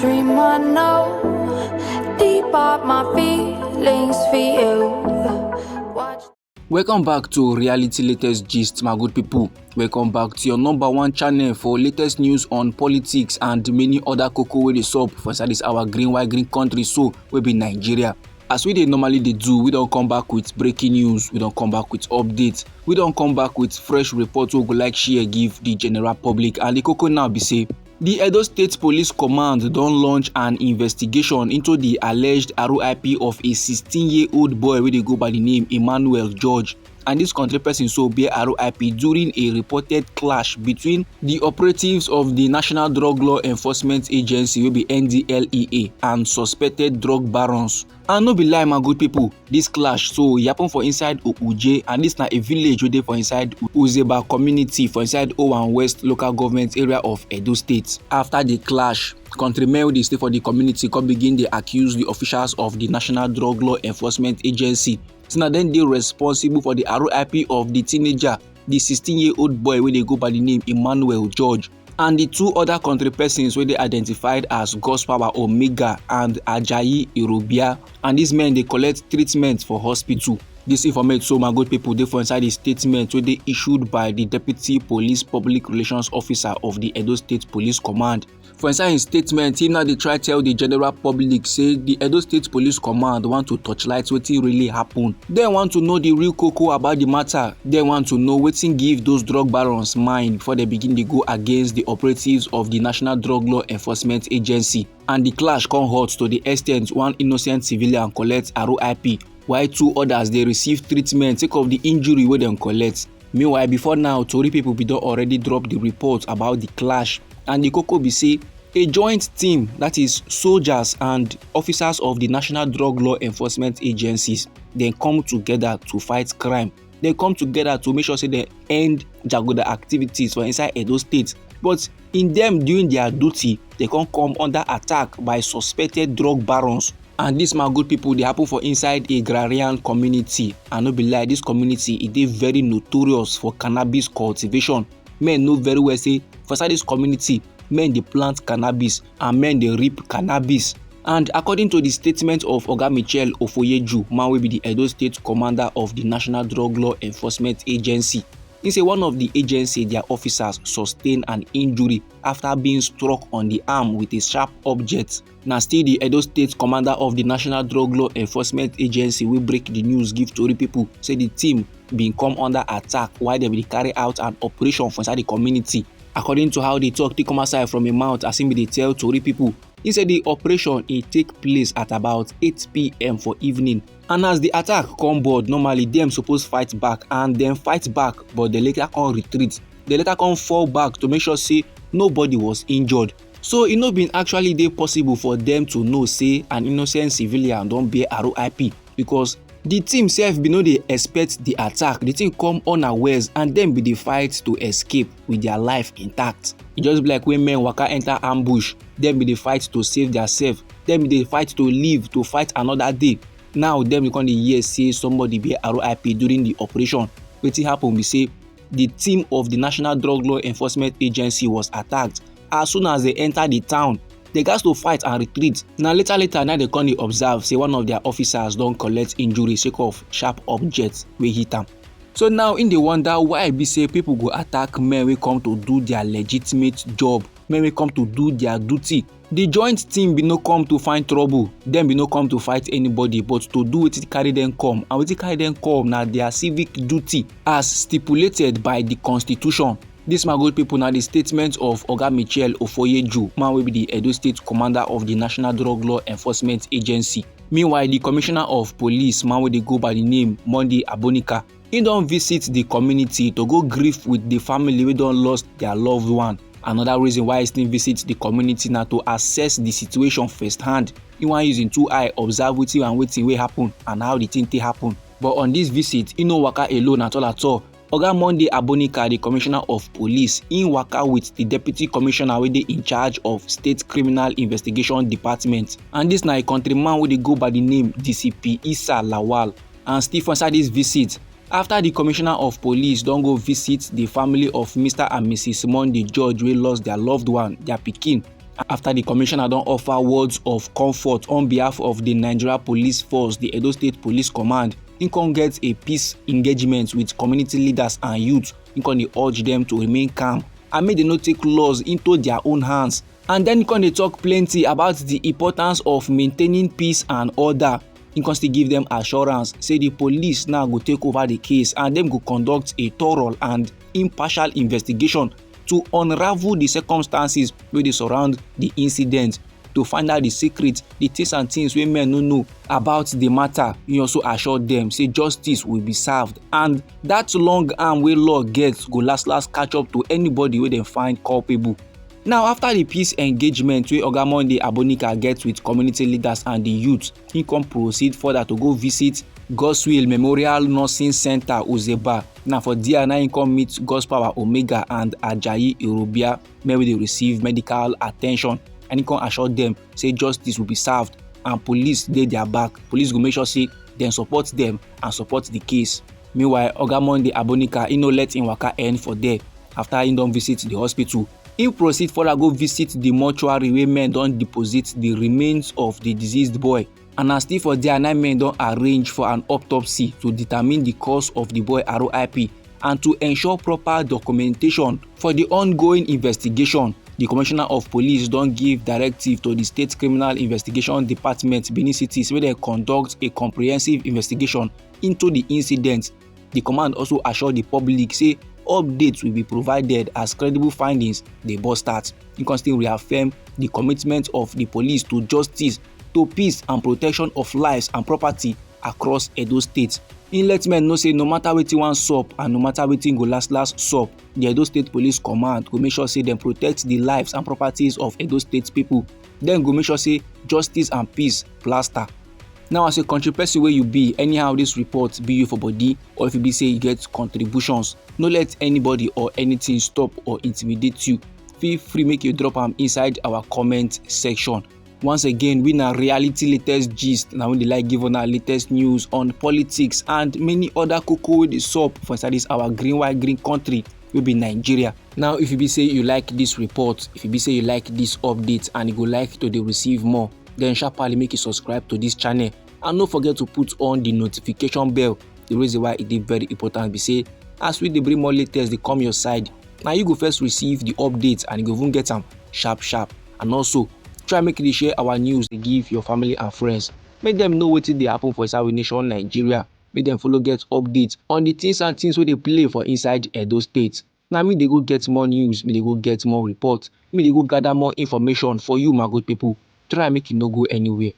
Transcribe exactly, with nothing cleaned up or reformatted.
Dream I know, deep are my feelings for you. Watch. Welcome back to Reality Latest Gist, my good people. Welcome back to your number one channel for latest news on politics and many other koko wey dey sup for inside this our green white green country so wey be Nigeria. As we dey normally dey do, we don come back with breaking news, we don come back with updates, we don come back with fresh report wey we go like share give the general public. And the koko now be say, the Edo State Police Command don launch an investigation into the alleged R I P of a sixteen-year-old boy wey dey go by the name Emmanuel George. And this country person so bear R I P during a reported clash between the operatives of the National Drug Law Enforcement Agency, wey be N D L E A, and suspected drug barons. And no be lie, my good people, this clash so e happen for inside Okpuje, and this na a village wey dey for inside Uzeba community for inside Owan West local government area of Edo State. After the clash, countrymen wey dey stay for the community come begin dey accuse the officials of the National Drug Law Enforcement Agency say na dem dey responsible for the R I P of the teenager, the sixteen-year-old boy wey dey go by the name Emmanuel George, and the two other country persons wey dey identified as Godspower Omega and Ajayi Irobia, and these men dey collect treatment for hospital. This informate so, my good people, dey for inside the statement wey dey issued by the Deputy Police Public Relations Officer of the Edo State Police Command. For inside him statement, he now dey try tell the general public say the Edo State Police Command want to torchlight wetin really happen. Dem want to know the real koko about the matter. Dem want to know wetin give those drug barons mind before dem begin dey go against the operatives of the National Drug Law Enforcement Agency. And the clash come hot to the extent one innocent civilian collect R I P, while two others dey receive treatment sake of the injury wey dem collect. Meanwhile, before now, tori people bin don already drop the report about the clash, and the koko be say a joint team, that is soldiers and officers of the National Drug Law Enforcement Agencies, dem come together to fight crime. Dem come together to make sure say dem end jaguda activities for inside Edo State. But in dem doing their duty, dem come come under attack by suspected drug barons. And this, my good people, dey happen for inside agrarian community. I no be lie, this community e dey very notorious for cannabis cultivation. Men know very well say for inside this community, men dey plant cannabis and men dey reap cannabis. And according to the statement of Oga Michel Ofoyeju, man wey be the Edo State commander of the National Drug Law Enforcement Agency, he say one of the agency their officers sustain an injury after being struck on the arm with a sharp object. Na still the Edo State commander of the National Drug Law Enforcement Agency wey break the news give tori people say the team bin come under attack while dem bin dey carry out an operation for inside the community. According to how the talk take come outside from im mouth as im bin dey tell tori people, he say the operation e take place at about eight p.m. for evening, and as the attack come board, normally dem suppose fight back, and dem fight back, but dem later come retreat. Dem later come fall back to make sure say nobody was injured. So e no bin actually dey possible for dem to know say an innocent civilian don bear R I P, because the team sef bin no dey expect the attack. The thing come unawares and dem bin dey fight to escape with their life intact. E just be like when men waka enter ambush, dem bin dey fight to save their self, dem bin dey fight to live, to fight another day. Now dem dey come dey hear say somebody bear R I P during the operation. Wetin happen be say the team of the National Drug Law Enforcement Agency was attacked. As soon as dem enter the town, dem gatz to fight and retreat. Na later later na dem come dey observe say one of their officers don collect injury sake of sharp object wey hit am. So now im dey wonder why e be say people go attack men wey come to do their legitimate job, men wey come to do their duty. The joint team bin no come to find trouble, dem bin no come to fight anybody, but to do wetin carry dem come, and wetin carry dem come na their civic duty as stipulated by the constitution. This, my good people, na the statement of Oga Michel Ofoyeju, man wey be the Edo State commander of the National Drug Law Enforcement Agency. Meanwhile, the commissioner of police, man wey dey go by the name Monday Abonika, he don visit the community to go grieve with the family wey don lost their loved one. Another reason why he still visit the community na to assess the situation firsthand. He wan use him two eye observe wetin and wetin wey happen and how the thing take happen. But on this visit, he no waka alone at all at all. Oga Monday Abonika, the commissioner of police, he waka with the deputy commissioner wey dey in charge of State Criminal Investigation Department. And this na a countryman wey dey go by the name D C P Isa Lawal. And still for inside this visit, after the commissioner of police don go visit the family of Mister and Missus Monday George wey lost their loved one, their pikin, After the commissioner don offer words of comfort on behalf of the Nigeria Police Force, the Edo State Police Command, he come get a peace engagement with community leaders and youth. He come dey urge them to remain calm and make they no take laws into their own hands. And then he come dey talk plenty about the importance of maintaining peace and order. He come still give them assurance say the police now go take over the case and them go conduct a thorough and impartial investigation to unravel the circumstances wey dey surround the incident, to find out the secret, the things and things wey men no know about the matter. He also assured them say justice will be served and that long arm wey law get go last last catch up to anybody wey dem find culpable. Now, after the peace engagement wey Oga Monday Abonika get with community leaders and the youth, he come proceed further to go visit Godswill Memorial Nursing Center, Uzeba. Now, for there, now he come meet Godspower Omega and Ajayi Irobia, where they receive medical attention. And he come assure them say justice will be served and police dey their back. Police go make sure say dem support them and support the case. Meanwhile, Oga Monday Abonika, he no let him waka end for there. After he don visit the hospital, he proceed further go visit the mortuary where men don deposit the remains of the deceased boy. And as still for there, nine men don arrange for an autopsy to determine the cause of the boy R I P and to ensure proper documentation for the ongoing investigation. The Commissioner of Police don give directive to the State Criminal Investigation Department, Benin City, where they conduct a comprehensive investigation into the incident. The command also assure the public say updates will be provided as credible findings dey burst out. He come still reaffirm the commitment of the police to justice, to peace and protection of lives and property across Edo State. He let men know say no matter wetin wan sup and no matter wetin go last last sup, the Edo State Police Command go make sure say dem protect the lives and properties of Edo State people. Dem go make sure say justice and peace plaster. Now, as a country person wey you be, anyhow this report be you for body, or if you be say you get contributions, no let anybody or anything stop or intimidate you. Feel free make you drop am inside our comment section. Once again, we na Reality Latest Gist, na we dey like give una latest news on politics and many other koko wey dey sup for inside this our green white green country wey be Nigeria. Now, if you be say you like this report, if you be say you like this update and you go like to dey receive more, then sharply make you subscribe to this channel and no forget to put on the notification bell. The reason why e dey very important be say as we dey bring more latest dey come your side, na you go first receive the update and you go even get am sharp sharp. And also, try make you dey share our news dey give your family and friends, make dem know wetin dey happen for inside we nation Nigeria, make dem follow get update on the things and things wey dey play for inside Edo State. Na me dey go get more news, me dey go get more report, me dey go gather more information for you, my good people. Try make you no go anywhere.